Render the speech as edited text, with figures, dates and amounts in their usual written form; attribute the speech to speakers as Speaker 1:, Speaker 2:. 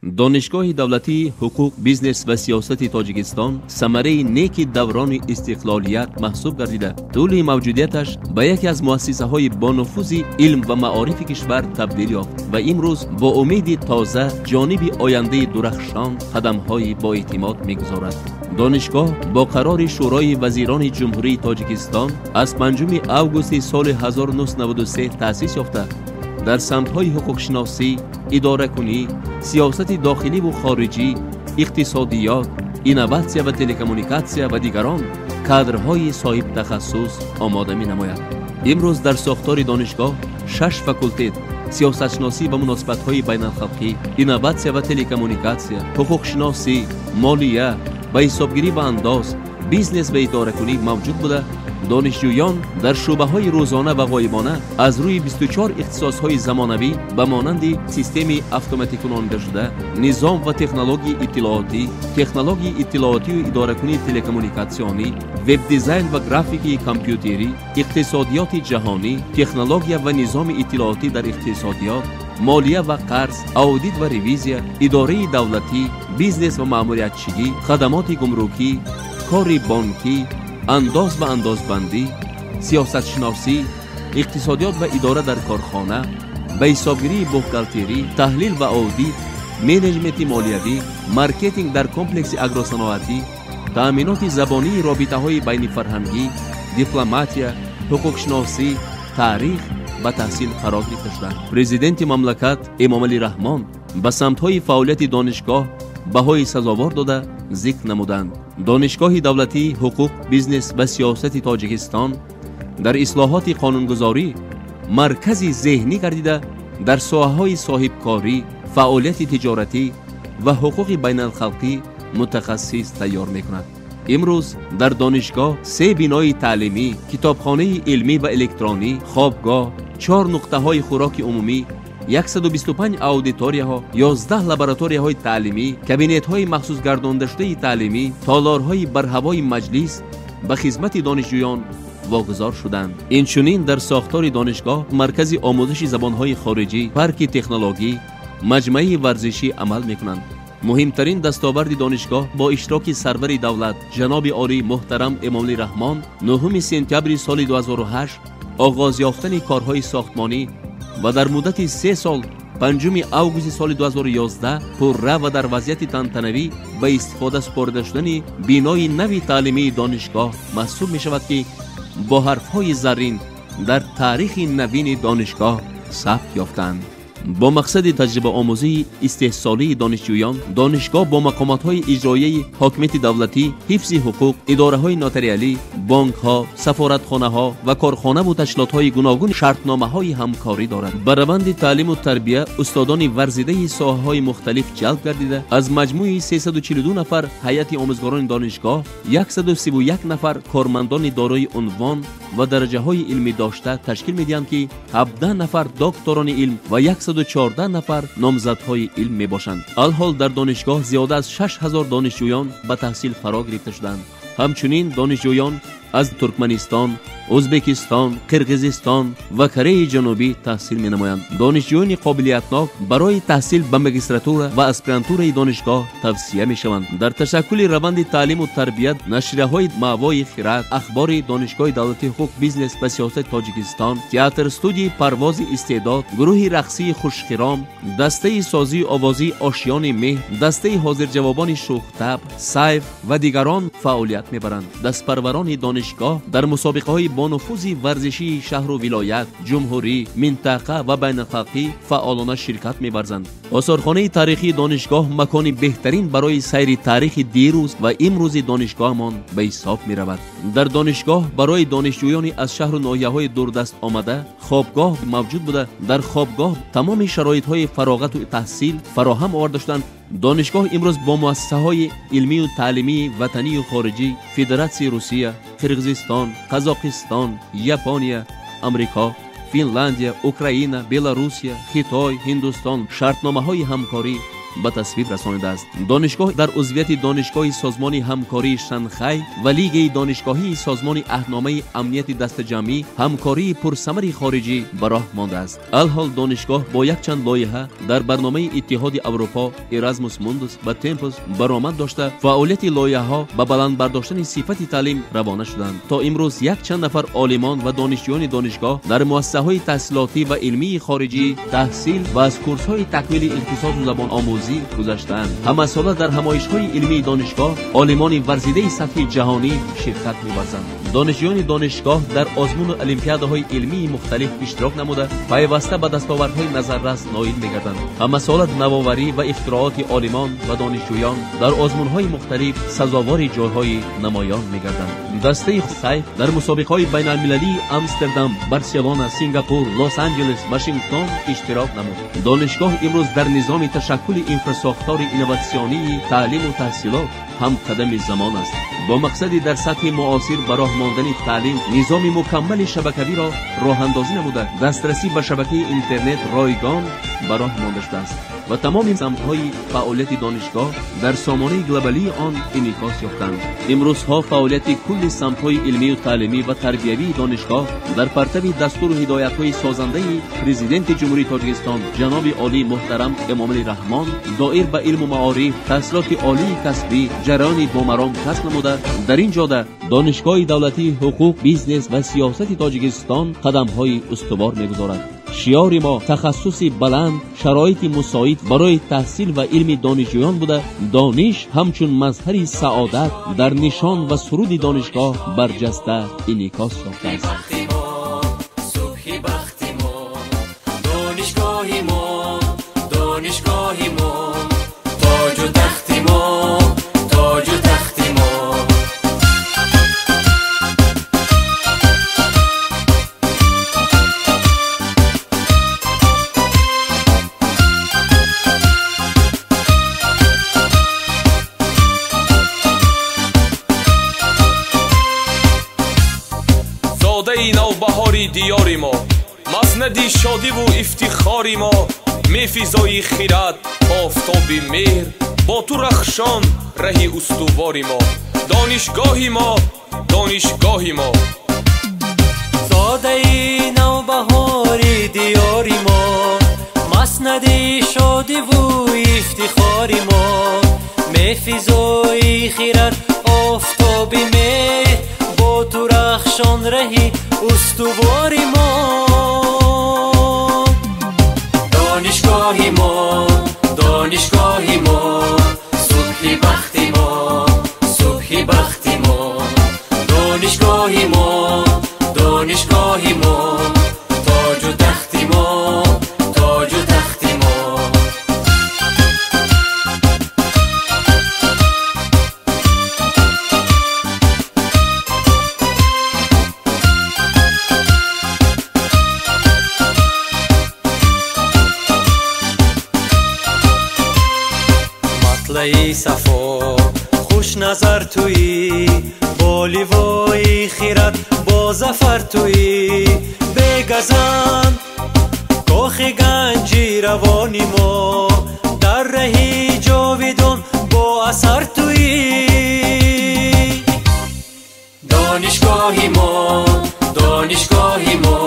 Speaker 1: Донишгоҳи давлатии ҳуқуқ, бизнес ва сиёсати Тоҷикистон самараи неки даврони истиқлолият маҳсуб гардида, тӯли мавҷудияташ ба яке аз муассисаҳои бонуфузи илм ва маорифи кишвар табдил ёфт ва имрӯз бо умеди тоза ҷониби ояндаи дурахшон қадамҳои боэътимод мегузорад. Донишгоҳ бо қарори Шӯрои вазирони Ҷумҳурии Тоҷикистон аз 5 августи соли 1993 таъсис ёфта, дар самтҳои ҳуқуқшиносӣ, идоракунӣ, сиёсати дохиливу хориҷӣ, иқтисодиёт, инноватсия ва телекоммуникатсия ва дигарон кадрҳои соҳибтахассус омода менамояд. Имрӯз дар сохтори донишгоҳ 6 факултет: сиёсатшиносӣ ва муносибатҳои байналхалқӣ, инноватсия ва телекоммуникатсия, ҳуқуқшиносӣ, молия, ба ҳисобгирӣ ва андоз, бизнес ва идоракунӣ мавҷуд буда, донишҷӯён дар шӯъбаҳои рӯзона ва ғоибона аз рӯи 24 ихтисосҳои замонавӣ ба монанди системаи автоматикунондашуда, низом ва технологияи иттилоотӣ, технологияи иттилоотию идоракунии телекоммуникатсионӣ, веб-дизайн ва графикаи компютерӣ, иқтисодиёти ҷаҳонӣ, технология ва низоми иттилоотӣ дар иқтисодиёт, молия ва қарз, аудит ва ревизия, идораи давлатӣ, бизнес ва маъмуриятчигӣ, хадамоти гумрукӣ, кори бонкӣ, андоз ва андозбандӣ, сиёсатшиносӣ, иқтисодиёт ва идора дар корхона, ба ҳисобгирии бухгалтерӣ, таҳлил ва аудит, менеҷменти молиявӣ, маркетинг дар комплекси агросаноатӣ, таъминоти забонии робитаҳои байнифарҳангӣ, дипломатия, ҳуқуқшиносӣ, таърих ба таҳсил фаро гирифта шуданд. Президенти мамлакат Эмомалӣ Раҳмон ба самтҳои фаъолияти донишгоҳ баҳои сазовор дода зикр намуданд. Донишгоҳи давлатии ҳуқуқ, бизнес ва сиёсати Тоҷикистон дар ислоҳоти қонунгузорӣ маркази зеҳнӣ гардида, дар соҳаҳои соҳибкорӣ, фаъолияти тиҷоратӣ ва ҳуқуқи байналхалқӣ мутахассис тайёр мекунад. Имрӯз дар донишгоҳ 3 бинои таълимӣ, китобхонаи илмӣ ва электронӣ, хобгоҳ, 4 нуқтаҳои хӯроки умумӣ, 125 аудиторияҳо, 11 лабораторияҳои таълимӣ, кабинетҳои махсусгардондашудаи таълимӣ, толорҳои барҳавои маҷлис ба хизмати донишҷӯён вогузор шуданд. Инчунин дар сохтори донишгоҳ маркази омӯзиши забонҳои хориҷӣ, парки технологӣ, маҷмӯаи варзишӣ амал мекунанд. Муҳимтарин дастоварди донишгоҳ бо иштироки сарвари давлат ҷаноби олӣ муҳтарам Эмомалӣ Раҳмон 9 сентябри соли 2008 оғоз ёфтани корҳои сохтмонӣ ва дар муддати 3 сол 5 августи соли 2011 пурра ва дар вазъияти тантанавӣ ба истифода супорида шудани бинои нави таълимии донишгоҳ маҳсуб мешавад, ки бо ҳарфҳои заррин дар таърихи навини донишгоҳ сабт ёфтанд. Бо мақсади таҷрибаомӯзии истеҳсолии донишҷӯён, донишгоҳ бо мақомотҳои иҷроияи ҳокимияти давлатӣ, ҳифзи ҳуқуқ, идораҳои нотариалӣ, бонкҳо, сафоратхонаҳо ва корхонаву ташкилотҳои гуногун шартномаҳои ҳамкорӣ дорад. Ба раванди таълиму тарбия устодони варзидаи соҳаҳои мухталиф ҷалб гардида, аз маҷмӯи 342 нафар ҳайати омӯзгорони донишгоҳ 131 нафар кормандони дорои унвон ва дараҷаҳои илмӣ дошта ташкил медиҳанд, ки 17 нафар докторони илм ва 114 нафар номзадҳои илм мебошанд. Алҳол дар донишгоҳ зиёда аз 6000 донишҷӯён ба таҳсил фаро гирифта шуданд. Ҳамчунин донишҷӯён аз Туркманистон, Ӯзбекистон, Қирғизистон ва Кореяи Ҷанубӣ таҳсил менамоянд. Донишҷӯёни қобилиятнок барои таҳсил ба магистратура ва аспирантураи донишгоҳ тавсия мешаванд. Дар ташаккули раванди таълиму тарбият нашрияҳои Маъвои хирад, ахбори Донишгоҳи давлатии ҳуқуқ, бизнес ва сиёсати Тоҷикистон, театр студияи Парвози истеъдод, гурӯҳи рақсии Хушхиром, дастаи созию овозии Ошиёни меҳр, дастаи ҳозирҷавобони Шӯхтаб, Сайф ва дигарон фаъолият мебаранд. Дастпарварони донишгоҳ дар мусобиқаҳои бонуфузи варзишии шаҳру вилоят, ҷумҳурӣ, минтақа ва байналхалқӣ фаъолона ширкат меварзанд. Осорхонаи таърихии донишгоҳ макони беҳтарин барои сайри таърихи дирӯз ва имрӯзи донишгоҳамон ба ҳисоб меравад. Дар донишгоҳ барои донишҷӯёни аз шаҳру ноҳияҳои дурдаст омада хобгоҳ мавҷуд буда, дар хобгоҳ тамоми шароитҳои фароғату таҳсил фароҳам оварда шуданд. Донишгоҳ имрӯз бо муассисаҳои илмию таълимии ватанию хориҷӣ, Федератсияи Русия, Қирғизистон, Қазоқистон, Япония, Амрико, Финландия, Украина, Беларусия, Хитой, Ҳиндустон шартномаҳои ҳамкорӣ ба тасвиб расонидааст. Донишгоҳ дар узвияти Донишгоҳи Созмони ҳамкории Шанхай ва Лигаи донишгоҳии Созмони аҳдномаи амнияти дастаҷамъӣ ҳамкории пурсамари хориҷӣ ба роҳ мондааст. Алҳол донишгоҳ бо якчанд лоиҳа дар барномаи Иттиҳоди Аврупо, Erasmus Mundus ва Tempus баромад дошта, фаъолияти лоиҳаҳо ба баланд бардоштани сифати таълим равона шуданд. То имрӯз якчанд нафар олимон ва донишҷӯёни донишгоҳ дар муассисаҳои таҳсилотӣ ва илмии хориҷӣ таҳсил ва аз курсҳои такмили ихтисосу забономӯзӣ гузаштаанд. Ҳамасола дар ҳамоишҳои илмии донишгоҳ олимони варзидаи сатҳи ҷаҳонӣ ширкат меварзанд. Донишҷӯёни донишгоҳ дар озмуну олимпиадаҳои илмии мухталиф иштирок намуда, пайваста ба дастовардҳои назаррас ноил мегарданд. Ҳамасола навоварӣ ва ихтирооти олимон ва донишҷӯён дар озмунҳои мухталиф сазовори ҷойҳои намоён мегарданд. Дастаи Сайф дар мусобиқаҳои байналмилалии Амстердам, Барселона, Сингапур, Лос-Анҷелес, Вашингтон иштирок намуд. Донишгоҳ имрӯз дар низоми ташаккули инфрасохтори инноватсионии таълиму таҳсилот ҳамқадами замон аст. Бо мақсади дар сатҳи муосир ба роҳ мондани таълим низоми мукаммали шабакавиро роҳандозӣ намуда, дастрасӣ ба шабакаи интернет ройгон ба роҳ монда шудааст ва тамоми самтҳои фаъолияти донишгоҳ дар сомонаи глобалии он инъикос ёфтанд. Имрӯзҳо фаъолияти кулли самтҳои илмию таълимӣ ва тарбиявии донишгоҳ дар партави дастуру ҳидоятҳои созандаи Президенти Ҷумҳурии Тоҷикистон ҷаноби олии муҳтарам Эмомалӣ Раҳмон доир ба илму маориф, таҳсилоти олии касбӣ ҷараёни бомаром касб намуда, дар ин ҷода Донишгоҳи давлатии ҳуқуқ, бизнес ва сиёсати Тоҷикистон қадамҳои устувор мегузорад. Шиори мо тахассуси баланд, шароити мусоид барои таҳсил ва илми донишҷӯён буда, дониш ҳамчун мазҳари саодат дар нишон ва суруди донишгоҳ барҷаста инъикос ёфтааст.
Speaker 2: Навбаҳори диёри мо, маснади шодиву ифтихори мо, мефизои хират, офтоби меҳр, бо ту рахшон раҳи устувори мо, донишгоҳи мо, донишгоҳи мо.
Speaker 3: Зодаи навбаҳори диёри мо, маснади шодиву ифтихори мо, мефизои хират, офтоби меҳр, бо ту рахшон раҳи устувори мо. Донишгоҳи мо, донишгоҳи мо, субҳи бахти мо, субҳи бахти мо, донишгоҳи мо, донишгоҳи мо, тоҷу тахти мо, тоҷу тахти мо. Матлаи сафо хушназар туӣ, бо ливои хират, бо зафар туӣ, бегазанд кохи ганҷи равони мо, дар раҳи ҷовидон бо асар туӣ. Донишгоҳи мо, донишгоҳи мо,